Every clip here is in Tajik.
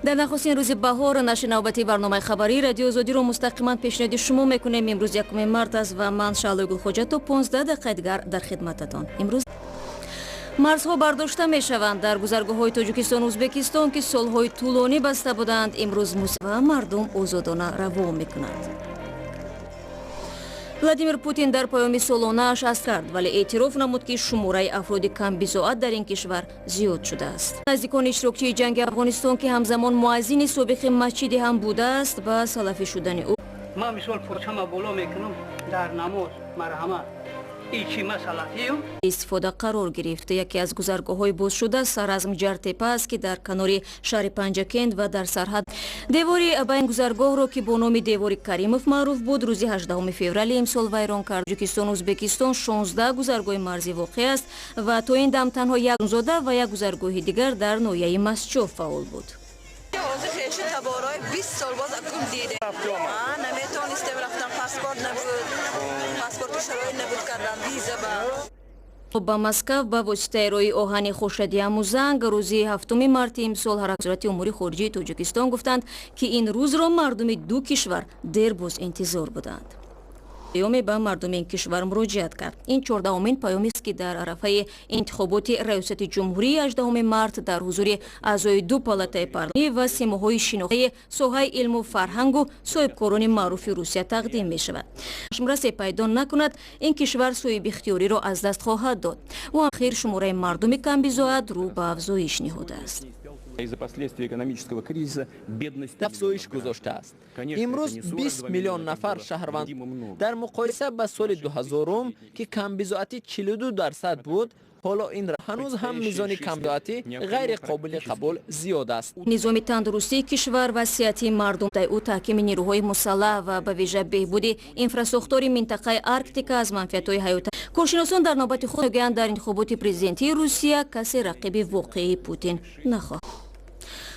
Дар нахустин рӯзи баҳор нашри навбатии барномаи хабарии Радиои Озодиро мустақиман пешниҳоди шумо мекунем. Имрӯз 1 март аст ва ман, Шаълои Гулхоҷа, то 15 дақиқаи дигар дар хидмататон. Имрӯз марзҳо бардошта мешаванд. Дар гузаргоҳҳои Тоҷикистону Ӯзбекистон, ки солҳои тӯлонӣ баста буданд, имрӯз ва мардум озодона равон мекунанд. Владимир Путин дар паёми солонааш аз кард, вале эътироф намуд, ки шумораи афроди камбизоат дар ин кишвар зиёд шудааст. Наздикони иштирокчии ҷанги Афғонистон, ки ҳамзамон муаззини собиқи масҷиде ҳам будааст, ба салафӣ шудани ӯ Ман мисол парчама боло мекунам дар намоз, марҳамат, ичи масалатиюм. Истифода қарор гирифт. Яке аз гузаргоҳҳои бозшуда Саразм Ҷартепа аст, ки дар канори шаҳри Панҷакент ва дар сарҳад. Девори ба ин гузаргоҳро, ки бо номи девори Каримов маъруф буд, рӯзи 18 феврали имсол вайрон кард. Тоҷикистону Ӯзбекистон 16 гузаргоҳи марзӣ воқеъ аст ва то ин дам танҳо як зода ва як гузаргоҳи дигар дар ноҳияи Мастчоҳ фаъол буд. Ҳозир хешу таборои 20 сол боз акун дидем. Наметонистем рафтан, паспорт набуд, паспорту шароит набуд кардан виза ба Москав ба воситаи роҳи оҳани Хошади Амузанг рӯзи 7 марти имсол. Вазорати умури хориҷии Тоҷикистон гуфтанд, ки ин рӯзро мардуми ду кишвар дербоз интизор буданд. Паёме ба мардуми ин кишвар муроҷиат кард. Ин 14-умин паёмест, ки дар арафаи интихоботи раёсати ҷумҳурии 18 март дар ҳузури аъзои ду палатаи парлумонӣ ва симоҳои шинохтаи соҳаи илму фарҳангу соҳибкорони маъруфи Русия тақдим мешавад. Расе пайдо накунад, ин кишвар соҳибихтиёриро аз даст хоҳад дод. Ӯ ахир шумораи мардуми камбизоат рӯ ба афзоиш ниҳодааст. Из-за последствий экономического кризиса бедность афзоиш гузоштааст. Имрӯз 20 миллион нафар шаҳрванд дар муқоиса ба соли 2000, ки камбизоатӣ 42% буд, ҳоло ин ҳанӯз ҳам мизони камбизоатӣ ғайри қобили қабул зиёд аст. Низоми тандурустии кишвар ва сиҳатии мардум, ӯ таҳкими нерӯҳои мусаллаҳ ва ба вижа беҳбуди инфрасохтори минтақаи Арктика аз манфиатҳои ҳаёт. Коршиносон дар навбати худ мегӯянд, дар интихоботи президентии Русия касе рақиби воқеии Путин нахоҳад.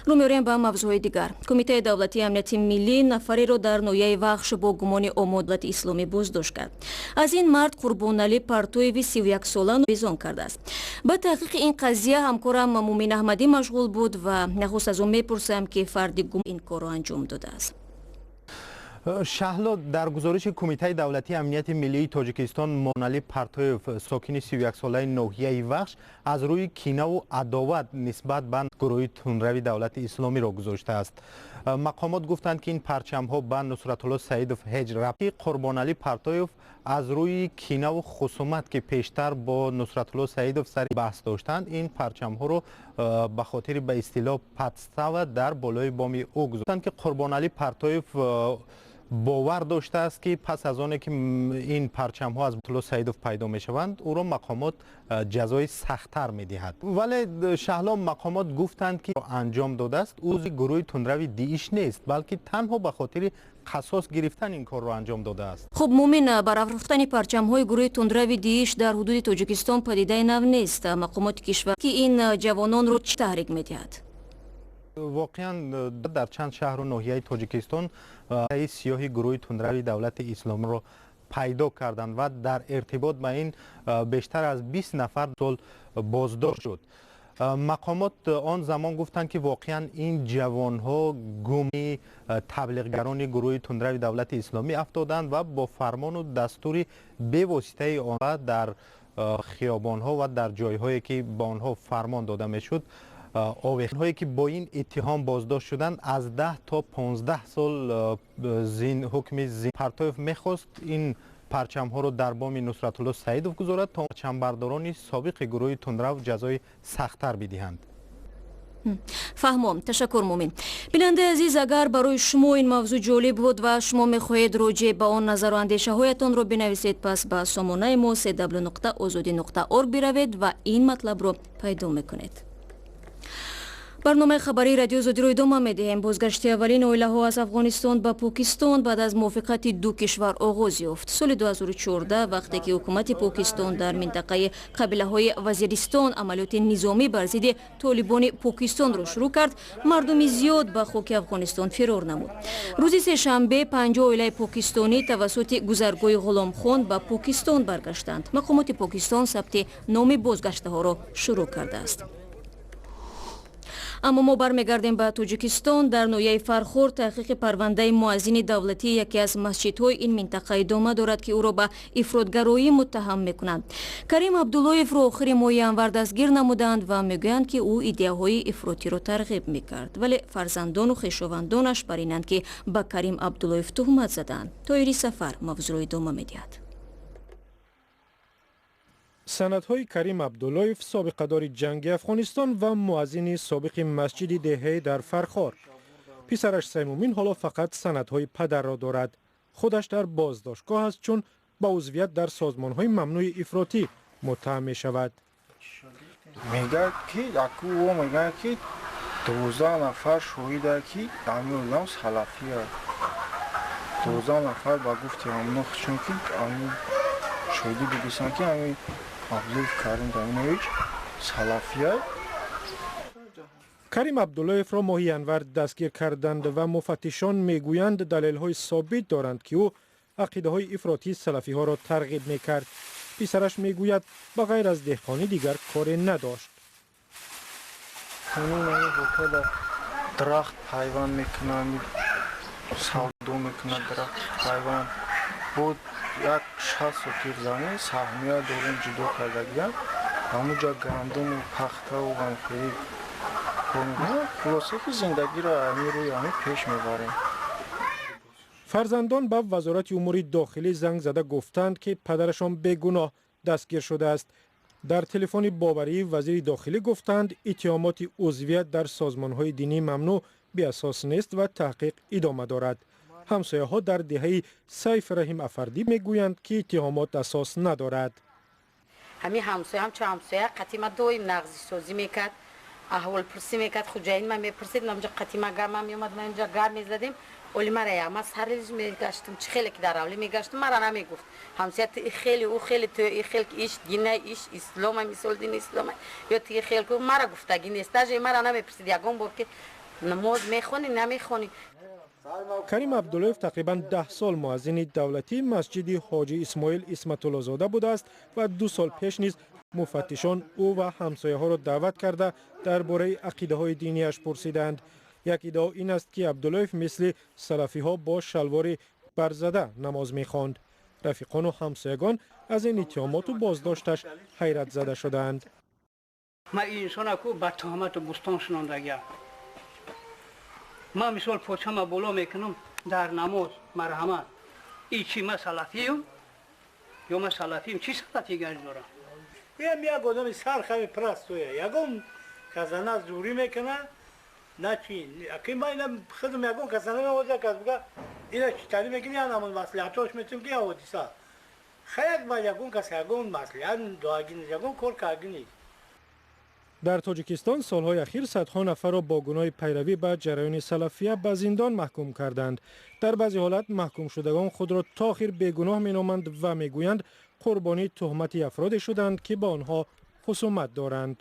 Рӯ меорем ба мавзӯъҳои дигар. Кумитаи давлатии амнияти миллӣ нафареро дар ноҳияи Вахш бо гумони омодалати исломӣ боздошт кард. Аз ин мард Қурбоналӣ Партоеви 31-сола безон кардааст. Ба таҳқиқи ин қазия ҳамкорам Мумин Аҳмадӣ машғул буд ва нахуст аз ӯ мепурсам, ки фарди гум ин корро анҷом додааст. Шаҳло, дар гузориши Кумитаи давлатии амнияти миллии Тоҷикистон, Моналӣ Партоев, сокини 31-солаи ноҳияи Вахш, аз рӯи кинаву адоват нисбат ба гурӯҳи тундрави Давлати Исломиро гузоштааст. Мақомот гуфтанд, ки ин парчамҳо ба Нусратулло Саидов ҳеҷ рабти. Қурбоналӣ Партоев аз рӯи кинаву хусумат, ки пештар бо Нусратулло Саидов сари баҳс доштанд, ин парчамҳоро ба хотири ба истилоҳ подстава дар болои боми ӯ гузоштанд, ки Қурбоналӣ Партоев бовар доштааст, ки пас аз оне ки ин парчамҳо аз Туло Саидов пайдо мешаванд, ӯро мақомот ҷазои сахттар медиҳад. Вале, Шаҳло, мақомот гуфтанд, ки анҷом додааст, ӯ гурӯҳи тундрави ДИИШ нест, балки танҳо ба хотири қасос гирифтан ин корро анҷом додааст. Хуб, Мумин, барафрохтани парчамҳои гурӯҳи тундрави ДИИШ дар ҳудуди Тоҷикистон падидаи нав нест. Мақомоти кишвар ки ин ҷавононро чӣ таҳрик медиҳад? Воқеан, дар чанд шаҳру ноҳияи Тоҷикистон сиёҳи гурӯҳи тундрави Давлати Исломиро пайдо карданд ва дар иртибот ба ин бештар аз 20 нафар сол боздошт шуд. Мақомот он замон гуфтанд, ки воқеан ин ҷавонҳо гуми таблиғгарони гурӯҳи тундрави Давлати Исломӣ афтоданд ва бо фармону дастури бевоситаи он дар хиёбонҳо ва дар ҷойҳое, ки ба онҳо фармон дода мешуд, овехтҳое, ки бо ин иттиҳом боздошт шуданд, аз 10 то 15 сол ҳукми. Партоев мехост ин парчамҳоро дар боми Нусратулло Саидов гузорад, то парчамбардорони собиқи гурӯҳи тундрав ҷазои сахттар бидиҳанд. Фаҳмом, ташаккур, Мумин. Бинандаи азиз, агар барои шумо ин мавзӯъ ҷолиб буд ва шумо мехоҳед роҷеъ ба он назару андешаҳоятонро бинависед, пас ба сомонаи мо cw.ozodi.org биравед ва ин матлабро пайдо мекунед. Барномаи хабарии Радиои Озодиро идома медиҳем. Бозгашти аввалин оилаҳо аз Афғонистон ба Покистон баъд аз мувофиқати ду кишвар оғоз ёфт. Соли 2014, вақте ки ҳукумати Покистон дар минтақаи қабилаҳои Вазиристон амалиёти низомӣ бар зидди Толибони Покистонро шурӯъ кард, мардуми зиёд ба хоки Афғонистон фирор намуд. Рӯзи сешанбе 50 оилаи покистонӣ тавассути гузаргоҳи Ғуломхон ба Покистон баргаштанд. Мақомоти Покистон сабти номи бозгаштаҳоро шурӯъ кардааст. Аммо мо бармегардем ба Тоҷикистон. Дар ноҳияи Фархор таҳқиқи парвандаи муаззини давлатии яке аз масҷидҳои ин минтақа идома дорад, ки ӯро ба ифротгароӣ муттаҳам мекунанд. Карим Абдуллоевро охири моҳи январ дастгир намуданд ва мегӯянд, ки ӯ идеяҳои ифротиро тарғиб мекард. Вале фарзандону хешовандонаш бар инанд, ки ба Карим Абдуллоев туҳмат заданд. Тоири Сафар мавзӯъро идома медиҳад. Санадҳои Карим Абдуллоев, собиқадори ҷанги Афғонистон ва муаззини собиқи масҷиди деҳаи дар Фархор. Писараш Саймумин ҳоло фақат санадҳои падарро дорад. Худаш дар боздоштгоҳ аст, чун ба узвият дар созмонҳои мамнӯи ифротӣ муттаҳам мешавад. Мегӯяд, ки аку мегӯяд, ки 12 нафар шоҳида, ки ҳамин одам салафия. 12 нафар ба гуфти ҳамоно чун ки ҳамин шоҳидӣ бидисанд, ки ҳамин Абдуллоев Карим Даминович салафия. Карим Абдуллоевро моҳи январ дастгир карданд ва муфаттишон мегӯянд, далелҳои собит доранд, ки ӯ ақидаҳои ифротии салафиҳоро тарғиб мекард. Писараш мегӯяд, ба ғайр аз деҳқонӣ дигар коре надошт. Дарахт пайванд мекунанд, савдо мекунад, дарахт пайванд буд. Як 60 сотих замин саҳмия дорем, ҷудо кардагиям, ҳамуҷа гандуму пахтаву ғамхӯрӣ кор мекунем. Хулоса, ки зиндагиро ҳамин рӯи ҳамин пеш мебарем. Фарзандон ба Вазорати умури дохилӣ занг зада гуфтанд, ки падарашон бегуноҳ дастгир шудааст. Дар телефони боварии вазири дохилӣ гуфтанд, иттиҳомоти узвият дар созмонҳои динии мамнӯъ беасос нест ва таҳқиқ идома дорад. Ҳамсояҳо дар деҳаи Сайф Раҳим Афардӣ мегӯянд, ки иттиҳомот асос надорад. Ҳамин ҳамсоя, ҳамчун ҳамсоя қатима доим нағзисозӣ мекард, аҳволпурсӣ мекард, хуҷаин ма мепурсид, ман қатима гап ман меомад, ман инҷа гап мезадем. Оли мара яма сарилж мегаштам, чӣ хеле ки дар авлӣ мегаштам, мара намегуфт. Ҳамсоя, ту и хеле, ӯ хеле, ту и хел, ки иш дина, иш ислома, мисол дини ислома, ё ту и хел ку мара гуфтагӣ нест. Даже мара намепурсид ягон бор, ки намоз мехонӣ, намехонӣ. Карим Абдуллоев тақрибан 10 сол муаззини давлатии масҷиди Ҳоҷи Исмоил Исматуллозода будааст ва 2 сол пеш низ муфаттишон ӯ ва ҳамсояҳоро даъват карда, дар бораи ақидаҳои динияш пурсиданд. Як иддао ин аст, ки Абдуллоев мисли салафиҳо бо шалвори барзада намоз мехонд. Рафиқону ҳамсоягон аз ин иттиҳомоту боздошташ ҳайратзада шудаанд. Ман инсона ку ба туҳмату бӯстон шунондагиам. Ман мисол почама боло мекунам дар намоз, марҳамат. И чи, ман салафиюм ё ман салафиюм, чӣ салафигарӣ дорам? Ям як одами сархами простой я. Ягон казана зурӣ мекуна, на чи. Аки ман ина худам ягон казана мевоза, кас буга ина читарӣ мекуни, я намоз маслиҳатош метум, ки я ҳодиса. Хаяк ба ягон кас ягон маслиҳат дуагӣ нест, ягон кор каргӣ нест. Дар Тоҷикистон солҳои ахир садҳо нафарро бо гуноҳи пайравӣ ба ҷараёни салафия ба зиндон маҳкум карданд. Дар баъзе ҳолат маҳкумшудагон худро то охир бегуноҳ меноманд ва мегӯянд, қурбонии туҳмати афроде шуданд, ки ба онҳо хусумат доранд.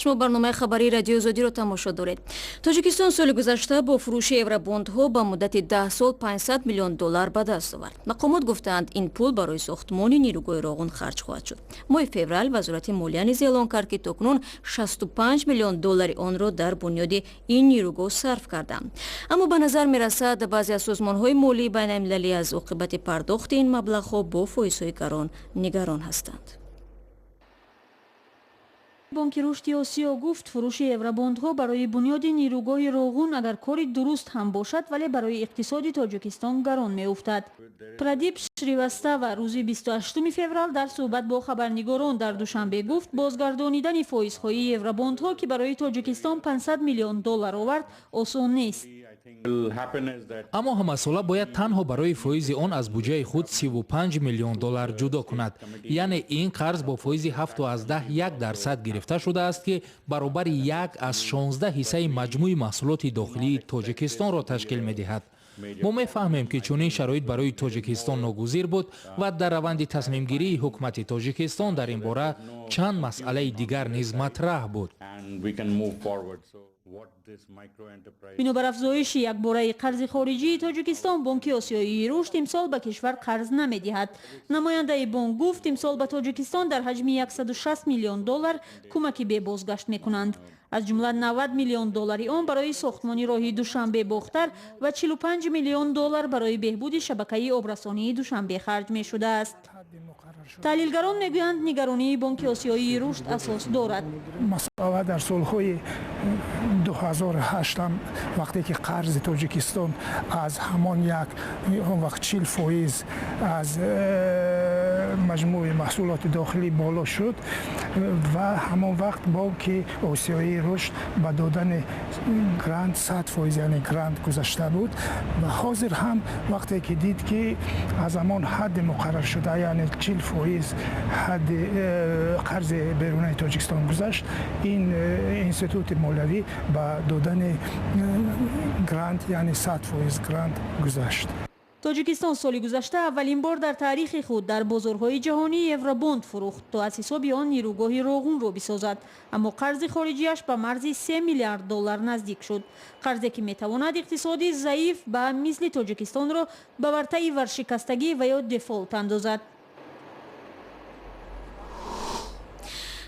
Шумо барномаи хабарии Радиои Озодиро тамошо доред. Тоҷикистон соли гузашта бо фурӯши евробондҳо ба муддати 10 сол 500 миллион доллар ба даст овард. Мақомот гуфтаанд, ин пул барои сохтмони нерӯгоҳи Роғун харҷ хоҳад шуд. Моҳи феврал Вазорати молия низ эълон кард, ки то кунун 65 миллион доллари онро дар бунёди ин нерӯгоҳ сарф карданд. Аммо ба назар мерасад, баъзе аз созмонҳои молии байналмилалӣ аз оқибати пардохти ин маблағҳо бо фоизҳои гарон нигарон ҳастанд. Бонки рушди Осиё гуфт, фурӯши евробондҳо барои бунёди нерӯгоҳи Роғун агар кори дуруст ҳам бошад, вале барои иқтисоди Тоҷикистон гарон меуфтад. Прадип Шривастава рӯзи 28 феврал дар суҳбат бо хабарнигорон дар Душанбе гуфт, бозгардонидани фоизҳои евробондҳо, ки барои Тоҷикистон 500 миллион доллар овард, осон нест. Аммо ҳамасола бояд танҳо барои фоизи он аз буҷаи худ 35 миллион доллар ҷудо кунад. Яъне ин қарз бо фоизи 7,1% гирифта шудааст, ки баробари 1,16 ҳиссаи маҷмӯи маҳсулоти дохилии Тоҷикистонро ташкил медиҳад. Мо мефаҳмем, ки чунин шароит барои Тоҷикистон ногузир буд ва дар раванди тасмимгирии ҳукумати Тоҷикистон дар ин бора чанд масъалаи дигар низ матраҳ буд. Бинобар афзоиши якбораи қарзи хориҷии Тоҷикистон, Бонки Осиёии Рушд имсол ба кишвар қарз намедиҳад. Намояндаи бонк гуфт, имсол ба Тоҷикистон дар ҳаҷми 160 миллион доллар кӯмаки бебозгашт мекунанд. Аз ҷумла 90 миллион доллари он барои сохтмони роҳи Душанбе-Бохтар ва 45 миллион доллар барои беҳбуди шабакаи обрасонии Душанбе харҷ мешудааст. Таҳлилгарон мегӯянд, нигаронии Бонки Осиёии Рушд асос дорад. Масъала дар солҳои 2008 вақте ки қарзи Тоҷикистон аз ҳамон як он вақт 40% аз маҷмӯи маҳсулоти дохилӣ боло шуд ва ҳамон вақт Бонки Осиёии Рушд ба додани грант 100%, яъне грант гузашта буд ва ҳозир ҳам вақте ки дид, ки аз ҳамон ҳадди муқарраршуда, яъне 40% ҳадди қарзи берунаи Тоҷикистон гузашт, ин институти молиявӣ ба додани грант, яъне 100% грант гузашт. Тоҷикистон соли гузашта аввалин бор дар таърихи худ дар бозорҳои ҷаҳонӣ евробонд фурӯхт, то аз ҳисоби он нирӯгоҳи Роғунро бисозад. Аммо қарзи хориҷиаш ба марзи 3 миллиард доллар наздик шуд. Қарзе ки метавонад иқтисоди заиф ба мисли Тоҷикистонро ба вартаи варшикастагӣ ва ё дефолт андозад.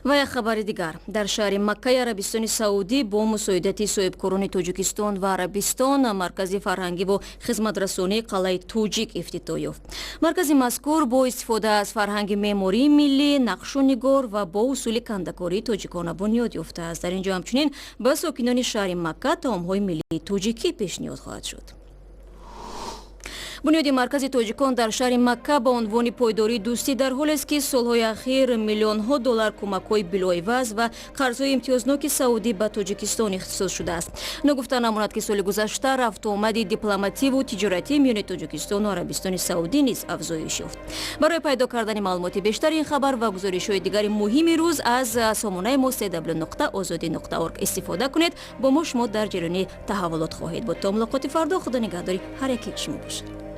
Ва як хабари дигар. Дар шаҳри Маккаи Арабистони Саудӣ бо мусоидати соҳибкорони Тоҷикистон ва Арабистон маркази фарҳангиву хизматрасонии қалъаи Тоҷик ифтитоҳ ёфт. Маркази мазкур бо истифода аз фарҳанги меъмории миллӣ, нақшу нигор ва бо усули кандакории тоҷикона бунёд ёфтааст. Дар ин ҷо ҳамчунин ба сокинони шаҳри Макка таомҳои миллии тоҷикӣ пешниҳод хоҳад шуд. Бунёди маркази тоҷикон дар шаҳри Макка ба унвони пойдории дӯстӣ дар ҳолест, ки солҳои ахир миллионҳо доллар кӯмакҳои билоиваз ва қарзҳои имтиёзноки саудӣ ба Тоҷикистон ихтисос шудааст. Ногуфта намонад, ки соли гузашта рафтуомади дипломативу тиҷоратӣ миёни Тоҷикистону Арабистони Саудӣ низ афзоиш ёфт. Барои пайдо кардани маълумоти бештари ин хабар ва гузоришҳои дигари муҳими рӯз аз сомонаи мо cw.ozodi.org истифода кунед. Бо мо шумо дар ҷараёни таҳаввулот хоҳед буд. То мулоқоти фардо, Худо нигаҳдори ҳар яке шумо бошад.